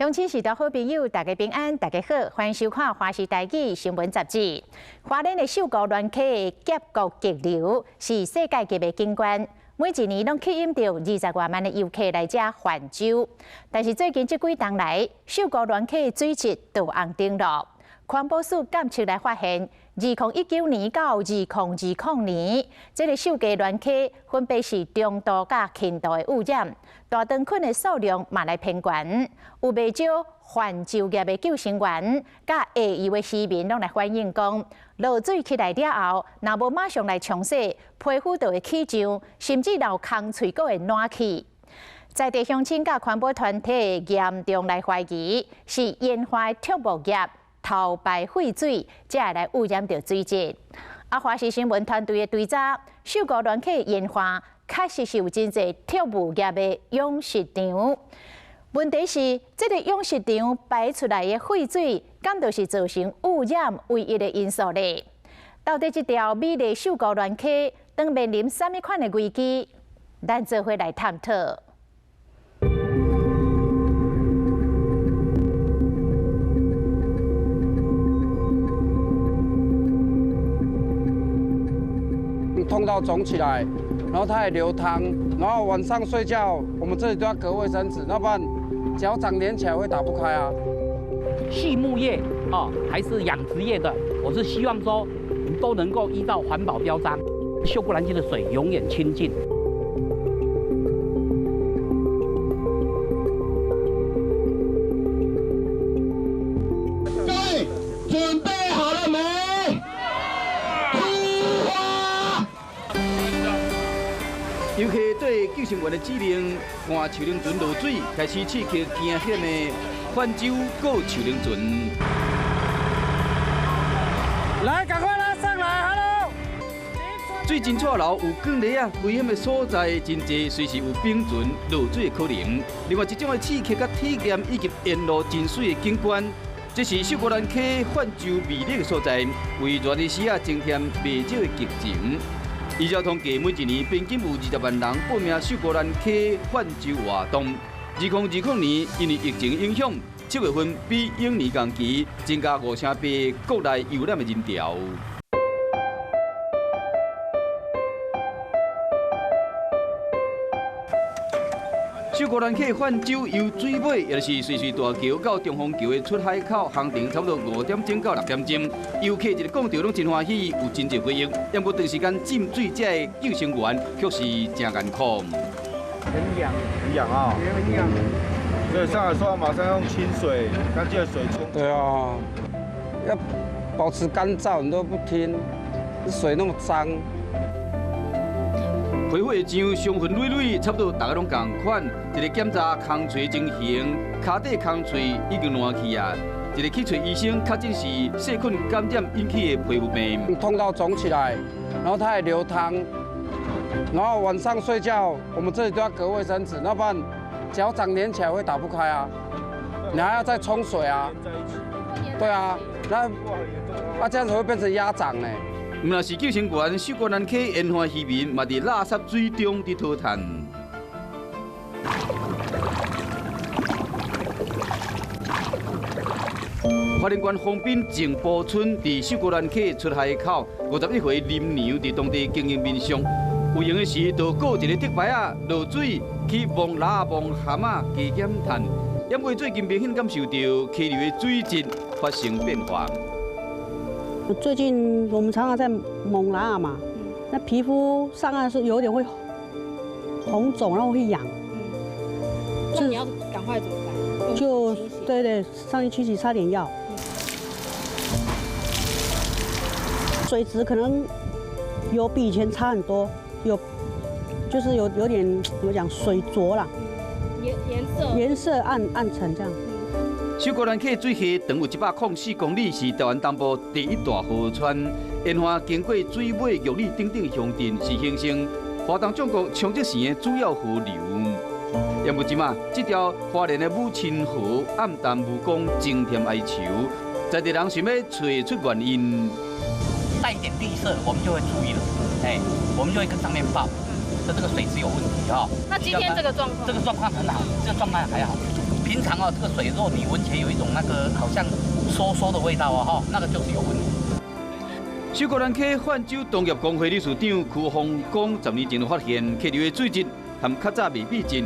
鄉親序大好朋友，大家平安，大家好，歡迎收看《華視台語新聞雜誌》。花蓮的秀姑巒溪峽谷激流是世界級的景觀，每一年攏吸引著20外萬的遊客來遮泛舟。但是最近這幾冬來，秀姑巒溪的水質就紅燈囉。環保署監測來發現，2019年到2020年，這个秀姑巒溪分別是中度佮輕度的污染，大腸菌的數量嘛來偏懸，有袂少泛舟業的救生員佮下游的漁民攏來反映講，落水起來了後，若無馬上來沖洗，皮膚就會起脹，甚至流空喙閣會爛去。在地鄉親佮環保團體嚴重來懷疑，是鹽化的畜牧業偷排廢水，才會來污染著水質。啊，華視新聞團隊的追查，秀姑巒溪鹽化確實是有真濟畜牧業的養殖場。問題是，這个養殖場排出來的廢水，敢就是造成污染唯一的因素咧？到底這條美麗秀姑巒溪當面臨啥物款的危機？咱做伙來探討。痛到腫起來，然後它還流湯，然後晚上睡覺，我們這裡都要隔衛生紙，要不然腳掌連起來會打不開啊。畜牧業哦，還是養殖業的，我是希望說都能夠依照環保標章，秀姑巒溪的水永遠清淨。各位準備好了沒？出發！遊客對救生員的指令，趕樹輪船落水，開始刺激驚險的泛舟過樹輪船。來，趕快拉上來，Hello！水真掣流，有捲螺仔，危險的所在真濟，隨時有冰船落水的可能。另外一種的刺激佮體驗，以及沿路真媠的景觀，這是秀姑巒溪泛舟魅力的所在，為熱的時啊增添袂少的激情。依照統計，每一年平均有20萬人報名秀姑巒溪泛舟活動。2020年，因為疫情影響，7月份比往年同期增加5.8成國內遊覽的人潮。秀姑巒溪泛舟由水尾，也就是瑞穗大橋到中風橋的出海口，航程差不多5點鐘到6點鐘。遊客一個講著攏真歡喜，有真濟回應。不過長時間浸水，這个救生員卻是真艱苦。很癢，很癢啊！很癢。所以上來說，馬上用清水、乾淨的水沖。對啊，要保持乾燥，你都不聽，水那麼髒。皮膚會脹，傷痕累累，差不多大家攏仝款。一个檢查空喙情形，跤底空喙已經爛去啊。一個去揣醫生，確診是細菌感染引起的皮膚病。痛到腫起來，然後它還流湯，然後晚上睡覺，我們這裡都要隔衛生紙，要不然腳掌連起來會打不開啊。你還要再沖水啊？對啊，那啊這樣子會變成鴨掌呢。毋但是救生員，秀姑巒溪沿岸漁民嘛佇垃圾水中佇討趁。花蓮縣豐濱靜埔村佇秀姑巒溪出海口，51歲林娘佇當地經營民宿，有閒的時就雇一個竹排仔落水去摸螺摸蚶仔加減趁。不過最近明顯感受到溪流的水質發生變化。最近我們常常在摸螺仔嘛，那皮膚上岸是有點會紅腫，然後會癢。那你要趕快怎麼辦？就對對，上去清洗，擦點藥。水質可能有比以前差很多，有就是有點怎麼講水濁啦。顏色顏色暗暗沉這樣。秀姑巒溪水系長有104公里，是台灣東部第一大河川。沿岸經過水尾、玉里等等鄉鎮，是形成華東縱谷沖積層的主要河流。也毋這馬，這條花蓮的母親河暗淡無光，增添哀愁。在地人想欲揣出原因，帶一點綠色，我們就會注意了。哎，我們就會跟上面報，說這個水質有問題啊。那今天這個狀況？這個狀況很好，這個狀況還好。平常哦，這個水若你聞起來有一種那個好像餿餿的味道啊，哈，那個就是有問題。秀姑巒溪泛舟農業公會理事長邱鳳光10年前就發現溪流的水質和較早袂比盡。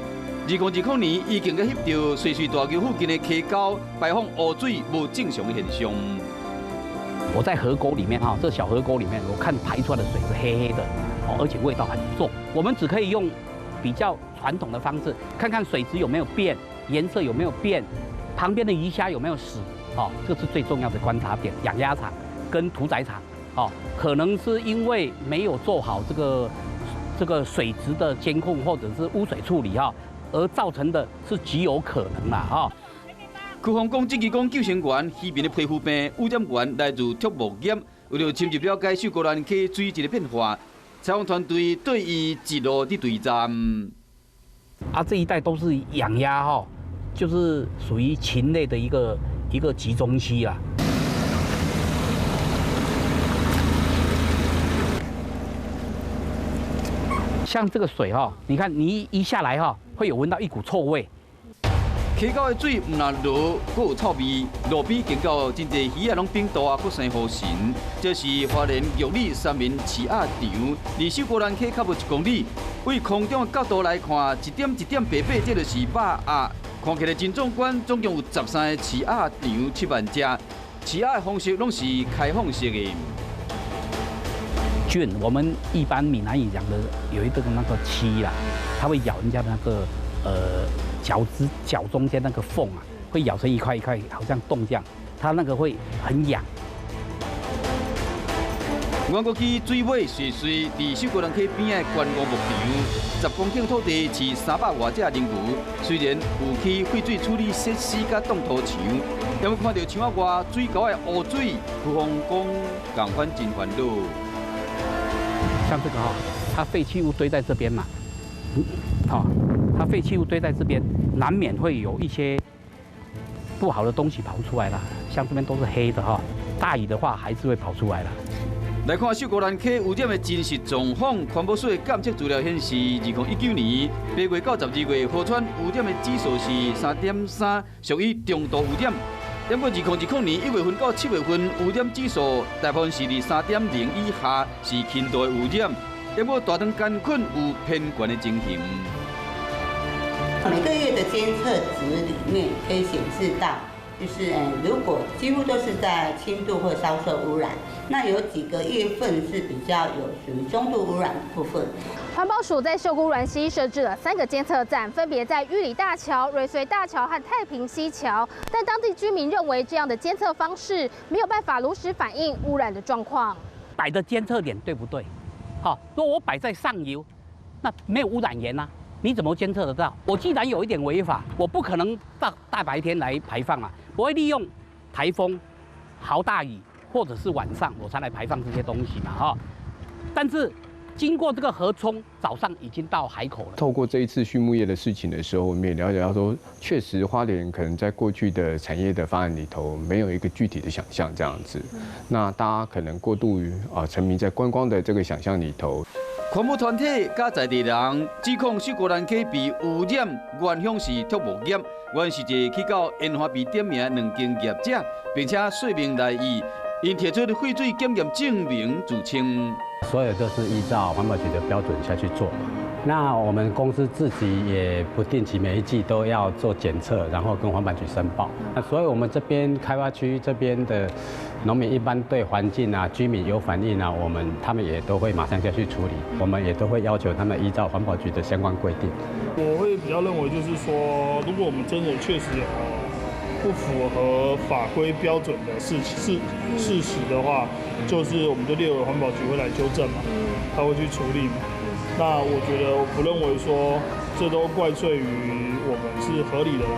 2020年已經閣翕著瑞穗大橋附近的溪溝排放污水無正常的現象。我在河溝裡面哈，這小河溝裡面，我看排出來的水是黑黑的，哦，而且味道很重。我們只可以用比較傳統的方式，看看水質有沒有變，顏色有沒有變，旁邊的魚蝦有沒有死，哦，這是最重要的觀察點。養鴨場跟屠宰場，哦，可能是因為沒有做好這個水質的監控或者是污水處理哈，而造成的是極有可能啦，哈。區方講，這期講救生員、漁民的皮膚病、污染源來自畜牧業，為了深入了解秀姑巒溪水質的變化，採訪團隊對伊一路佇對站。啊，這一帶都是養鴨哈，就是屬於禽類的一個集中區啦。像這個水哈，你看你一下來哈，會有聞到一股臭味。溪溝的水毋但濁，閣有臭味。路邊見到真濟魚仔攏變大，閣生雨神。這是花蓮玉里三民飼鴨場，離秀姑巒溪較無1公里。對空中的角度來看，一點一點白白，這就是肉鴨。看起來真壯觀，總共有13個飼鴨場，7萬隻。飼鴨的方式攏是開放式的。菌，我們一般閩南語講的有一個那個蛆啦，它會咬人家的那個腳趾腳中間那個縫啊，會咬成一塊一塊，好像洞這樣，它那個會很癢。阮過去水尾水水，佇秀姑巒溪邊的觀光牧場，10公頃土地飼300外隻奶牛，雖然有去廢水處理設施佮擋土牆，但看著牆仔外水溝的污水，邱鳳講仝款真煩惱。像這個哈，它廢棄物堆在這邊嘛，好。它廢棄物堆在這邊，難免會有一些不好的東西跑出來啦。像這邊都是黑的哈，大雨的話還是會跑出來啦。來看秀姑巒溪污染的真實狀況，環保署的監測資料顯示，2019年8月到12月，河川污染的指數是3.3，屬於中度污染。不過2020年1月份到7月份，污染指數大部分是佇3.0以下，是輕度的污染。不過大腸桿菌有偏懸的情形。每個月的監測值裡面可以顯示到，就是如果幾乎都是在輕度或稍受污染，那有幾個月份是比較有屬於中度污染的部分。環保署在秀姑巒溪設置了3個監測站，分別在玉里大橋、瑞穗大橋和太平溪橋。但當地居民認為這樣的監測方式沒有辦法如實反映污染的狀況。擺的監測點對不對？好，如果我擺在上游，那沒有污染源啊。你怎麼監測得到？我既然有一點違法，我不可能大白天來排放啊！我會利用颱風、豪大雨或者是晚上，我才來排放這些東西嘛，哈。但是經過這個河沖，早上已經到海口了。透過這一次畜牧業的事情的時候，我們也了解到說，確實花蓮可能在過去的產業的發展裡頭，沒有一個具體的想象這樣子。那大家可能過度啊沉迷在觀光的這個想象裡頭。環保團體佮在地人指控秀姑巒溪被污染，原鄉是畜牧業，原是一個去到煙花被點名的兩間業者，並且說明來意，𪜶提出廢水檢驗證明自稱。所有都是依照環保局的標準下去做。那我們公司自己也不定期每一季都要做檢測，然後跟環保局申報。那所以我們這邊開發區這邊的農民一般對環境啊、居民有反應啊，他們也都會馬上就去處理。我們也都會要求他們依照環保局的相關規定。我會比較認為就是說，如果我們真的確實有不符合法規標準的事實的話，就是我們就列為環保局會來糾正嘛，他會去處理嘛。那我覺得我不認為說這都怪罪於我們是合理的啦。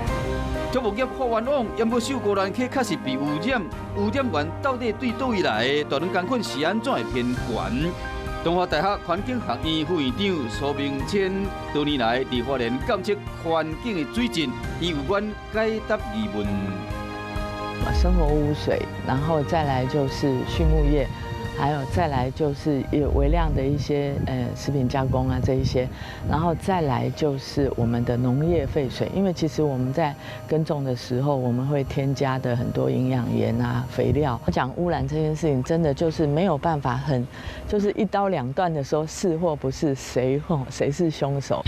畜牧業發冤枉，不過秀姑巒溪確實被污染，污染源到底對佗位來的？大腸桿菌是按怎會偏懸？東華大學環境學院副院長蘇明谦多年來佇花蓮監測環境的水質，伊有阮解答疑問。生活污水，然後再來就是畜牧業，还有再来就是有微量的一些食品加工啊这一些，然后再来就是我们的农业废水，因为其实我们在耕种的时候，我们会添加的很多营养盐啊、肥料。讲污染这件事情，真的就是没有办法很，就是一刀两断的说是或不是，谁或谁是凶手。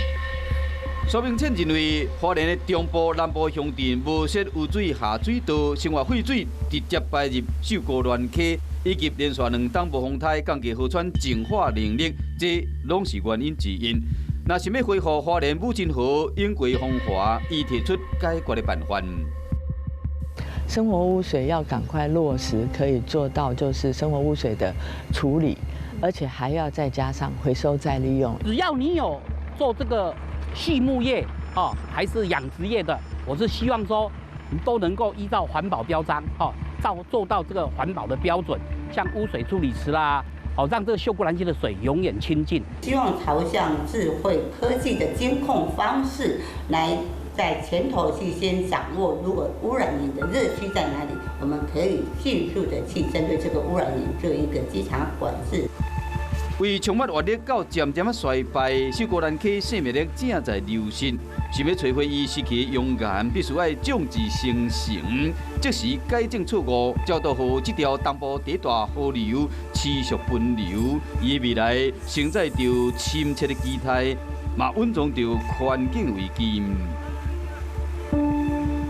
苏明倩认为，花莲的中部、南部乡镇无设污水下水道，生活废水直接排入秀姑巒溪，以及连续2冬无风台，降低河川净化能力，这拢是原因之一。若想欲恢复花莲母亲河永过风华，伊提出解决的办法。生活污水要赶快落实，可以做到就是生活污水的处理，而且还要再加上回收再利用。只要你有做这个畜牧业哦，还是养殖业的，我是希望说，你都能够依照环保标章哦，照做到这个环保的标准，像污水处理池啦，哦，让这个秀姑峦溪的水永远清净。希望朝向智慧科技的监控方式来在前头去先掌握，如果污染源的热区在哪里，我们可以迅速的去针对这个污染源做一个稽查管制。为充满活力到渐渐仔衰败，秀姑峦溪生命力正在流失。想欲揣回伊失去的容颜，必须爱众志成城，即时改正错误，才会予这条东部第一大河流持续奔流。伊的未来承载著深切的期待，嘛蕴藏著环境危机。